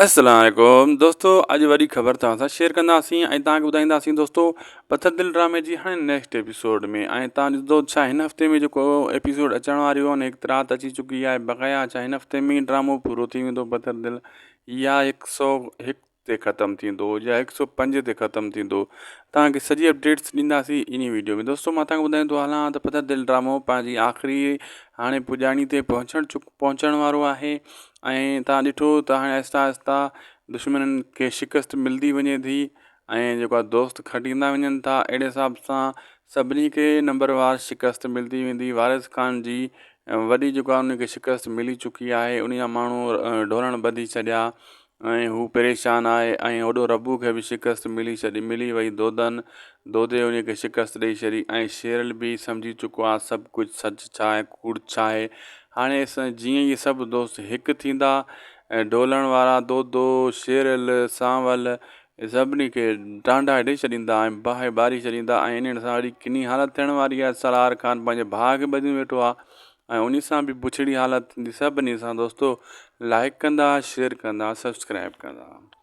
السلام عليڪم دوستو اڄ وڏي خبر توهان سان شيئر ڪنداسين ۽ توهان کي ٻڌائينداسين دوستو پٿر دل ڊرامي جي هاڻي نيڪسٽ ايپيسوڊ ۾ ۽ توهان ڏسندو ڇا هن هفتي ۾ جيڪو ايپيسوڊ اچڻ واري هو هڪ رات اچي چڪي آهي بقايا ڇا هن هفتي ۾ ڊرامو پورو ٿي ويندو پٿر دل يا هڪ سو هڪ تي ختم ٿيندو يا هڪ سو پنج تي ختم ٿيندو توهان کي سڄي اپڊيٽس ڏينداسين انهي ويڊيو ۾ دوستو مان توهان کي ٻڌائيندو هلان ته پٿر دل ڊرامو پنهنجي آخري هاڻي پڄاڻي تي پهچڻ چڪ پهچڻ وارو آهي ۽ توهان ڏٺو ته هاڻي آهستي آهستي دشمنن کي شڪست ملدي وڃي ٿي ۽ جيڪو آهي دوست کٽيندا وڃن ٿا اهڙي حساب سان سڀني کي نمبر وار شڪست ملدي ويندي وارث خان جي وڏي جيڪو آهي ان کي شڪست ملي چڪي آهي ان جا ماڻهو ڍولڻ ٻڌي ڇڏيا ۽ هو پريشان آهي ۽ هوڏو ربو کي به شڪست ملي ڇڏي ملي وئي دودن دودي انهي کي شڪست ڏئي ڇڏي ۽ شيرل به سمجهي چڪو آهي سڀ ڪجهه سچ ڇا آهي ڪوڙ ڇا آهي هاڻي جيئن ئي سڀ دوست هڪ ٿيندا ۽ ڍولڻ وارا دودو شيرل سانول سڀني کي ٽانڊا ڏئي ڇڏيندا ۽ باهه ٻاري ڇڏيندا ۽ انهن سان اهڙي ڪني حالت ٿيڻ واري آهي سرار خان پنهنجي ڀاء کي ٻڌيون ويٺو آهي ۽ انهي سان به بڇڙي حالت ٿيندي سڀني سان دوستو لائڪ ڪندا شيئر ڪندا سبسڪرائب ڪندا.